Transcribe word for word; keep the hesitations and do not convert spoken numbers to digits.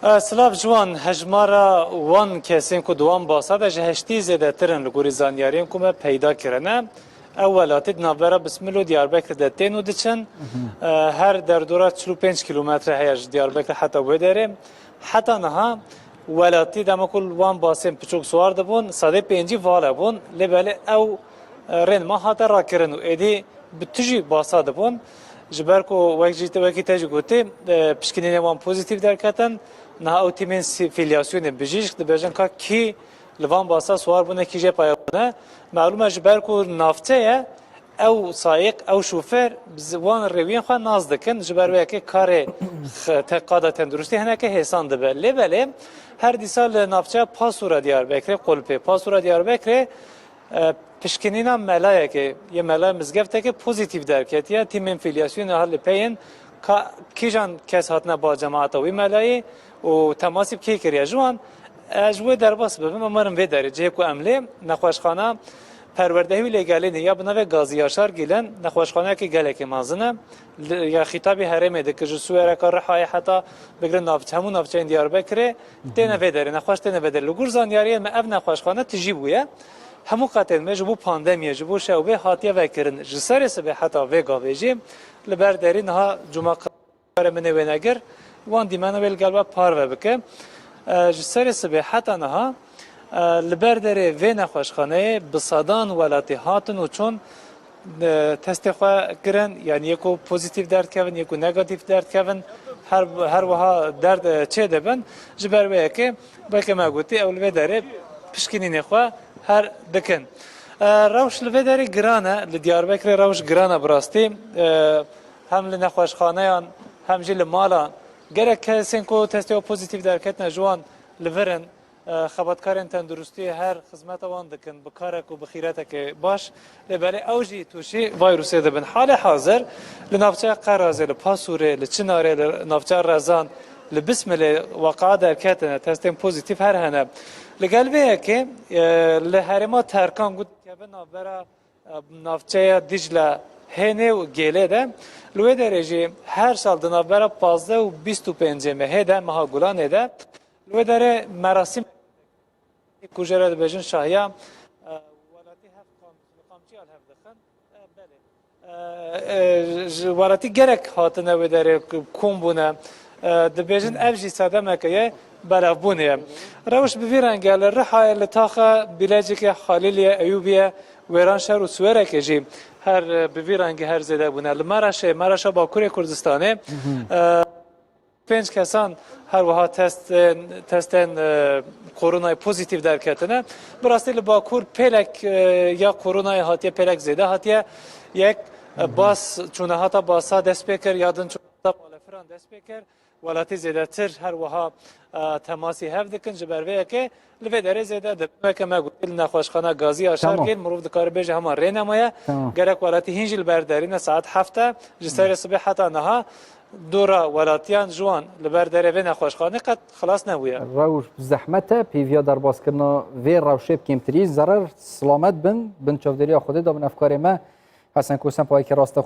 E, Silav Ciwan, hejmara wan kesên ku di wan basa de ji heştî zêdetir in li gorî zanyariyên ku me peyda kirine. Ew welatî di navbera Bismil û Diyarbekir de tên û diçin. E, her derdora çil û pênc kîlometre heye ji Diyarbekir heta wê derê. Heta niha welatî dema ku li wan basên piçûk siwar dibûn, sedê pêncî vala bûn. Lê belê ew, e, rên ma hate rakirin û êdî bi tu jî basa dibûn. Ji ber ku wek jî te, wekî te jî gotî, e, pişkinînê wan pozîtîf derketin. Niha ew tîmên sî-, fîlyasyonê bijîşk dibêjin ka kî li van basa siwar bûne, kî jê paya bûne. Malûm e ji ber ku navçe ye, ew sayîq, ew şofêr bi zi-, wan rêwiyên xwe nas dikin. Ji ber wê yekê karê x-, te-, qada tenduristî hineke hêsan dibe. Lê belê her dîsa li navçeya Pasûra Diyarbekirê, Qulpê Pasûra Diyarbekirê, e, pişkinîna melayekê, yê melaya mizgeftekê pozîtîf derketiye. Tîmên fîlyasyonê ha li peyên ka kîjan kes hatine ba cemaeta wî melayî û temasî bi kê kiriye. Ji wan, ez ji wê derbas bibim, em werin vê derê cihê ku em lê nexweşxana perwerdehî û lêgerînê ya bi navê Gazî Yaşar Gîlen, nexweşxaneyekê gelekê mezin e. Li, ya xîtabî herêmê dikir, ji Siwereka Rihayê heta bigire navç-, hemû navçeyên Diyarbekirê têne vê derê, nexweş têne vê derê. Li gor zanyariyê me ev nexweşxane tijî bûye. Hemû qetên me ji bo pandemiyê, ji bo şewbê hatiye vekirin. Ji serê sibê heta vê gavê jî li ber derî niha cuma karê min ê wênegir, wan dîmena wê li gel we parve bike. E, ji serê sibê heta niha, e, li ber derê vê nexweşxaneyê bi sedan welatî hatin û çûn, e, testê xwe kirin, yanî yê ku pozîtîf derdikevin, yê ku negatîf derdikevin, her, her wiha derd, e, çêdibin. Ji ber wê yekê, weke me gotî, ew li vê derê pişkinînê xwe her dikin. E, rewş li vê derê giran e, li Diyarbekirê rewş giran e bi rastî. E, hem li nexweşxaneyan, hem jî li malan. Gelek kesên ku testê pozîtîf derketine ji wan li vir in. E, xebatkarên tenduristiyê her xizmeta wan dikin bi karek û bi xîretekê baş. Lê belê ew jî tûşî vayrusê dibin. Halê hazir li navçeya Qerazê, li Pasûrê, li Çinarê, li navçeya Rezan, li Bismilê weqaa derketine, testên pozîtîf her hene. Li gel vê yekê, e, li herêma Terkan ku dikeve navbera, e, navçeya Dîcle, Hênê û Gêlê de, li wê derê jî her sal di navbera pazdeh û bîst û pêncê mehê de, meha Gulanê de, li wê derê merasîm ku jê re dibêjin şahiya, e, welatî hev qam-, li qamçiya li hev dixin. E, belê. E, e, ji welatî gelek hatine wê derê ku-, kom bûne. E, dibêjin ev jî sedemeke ye belavbûnê ye. Rewş bi vî rengî ye. Li Rihayê, li Taxa, Bîlecikê, Xalîliyê, Eyûbiyê, Wêranşehir û Siwerekê jî her, e, bi vî rengî her zêde bûne. Li Meraşê, Meraşa Bakurê Kurdistanê, e, pênc kesan her wiha testên, testên, e, koronayê pozîtîf derketine. Bi rastî li Bakur pêlek, e, ya koronayê hatiye pêlek zêde hatiye. Yek, e, bas çûnehata basa dest pê kir, ya din çûnehata balefiran dest pê kir. Welatî zêdetir her wiha, e, temasî hev dikin. Ji ber vê yekê li vê derê zêde dibin. Weke me gotî, li nexweşxana Gazî Yaşar Tamam. Gêl mirov dikare bêje hema rê nemaye. Tamam. Gerek welatî hîn jî li ber derî ne, saet heft e. Ji serê sibê heta niha dora welatiyan ji wan li ber derê vê nexweşxanê qet xilas nebûye. Rewş bi zehmet e, pêviya derbaskirina vê rewşê bi kêmtirî zerer, silamet bin, bin çavdêriya Xwedê de bin efkarê me. Hesen Kosen payekî rast e.